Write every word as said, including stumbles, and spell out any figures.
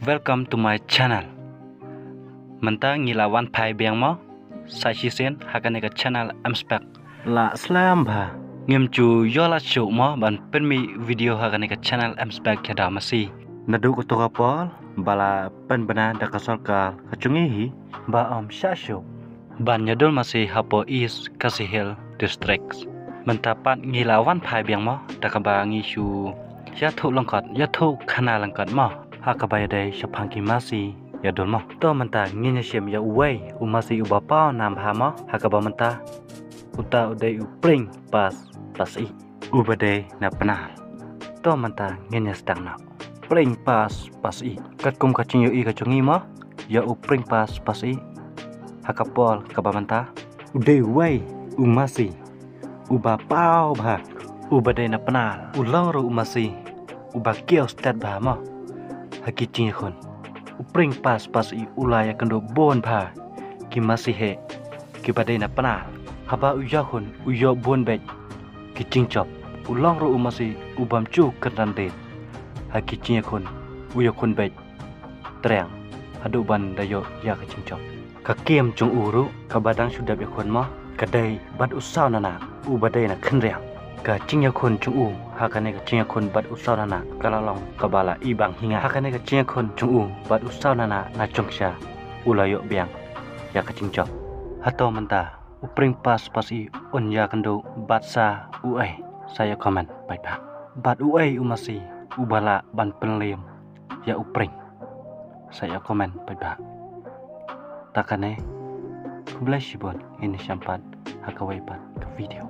Welcome to my channel. Mynta ngi la wan phai biang mo sa shisien ha kane ka channel M Spec. La slem bha. Ngim ju ïoh lad shuh mo ban pynmih video ha kane ka channel M Spec ïa da masi. Naduh kato ka por ba la pynbna da ka sorkar ka jong ngi hi ba ym shah shuh ban ïadul masi hapoh East Khasi Hills District. Mynta pat ngi la wan phai biang mo da kaba ngi shu ïathuh lyngkot, ïathuh khana lyngkot mo ha kaba ïadei shaphang ki masi ïadul mo. To mynta ngin ïa shim ïa uwei u masi uba paw nam bha mo ha kaba mynta uta u dei u Pring Pass Pass Ih uba dei na Pnar. To mynta ngin ïa sdang noh. Pring Pass Pass Ih. Katkum ka jingïohi ka jong ngi mo ïa u Pring Pass Pass Ih ha ka por kaba mynta u dei uwei u masi uba paw bha uba dei na Pnar. U long ruh u masi uba kiew stet bha mo ha ki jingïakhun. U Pring Pass Pass Ih u la ïakynduh bun bha ki masi heh kiba dei na Pnar. Haba u ïakhun u ïoh bun beit ki jingjop. U long ruh u masi u bym ju kynran dien ha ki jingïakhun, u ïakhun beit triang haduh ban da ïoh ïa ka jingjop. Ka kem jong u ruh kaba dang shu dep ïakhun mo ka dei bad u Saw Nana uba dei na Khynriang. Ka jingïakhun jong u ha kane ka jingïakhun bad u Saw Nana ka la long kaba la ibang hi nga. Ha kane ka jingïakhun jong u bad u Saw Nana na jong sha u la ïoh biang ïa ka jingjop. Hato mynta u Pring Pass Pass Ih un ïakynduh bad sa uei? Sa ïa comment paidbah. Bad uei u masi uba lah ban pynliem ïa u Pring? Sa ïa comment paidbah. Ta kane, khublei shibun, ngin ïa shim pat ha kawei pat ka video.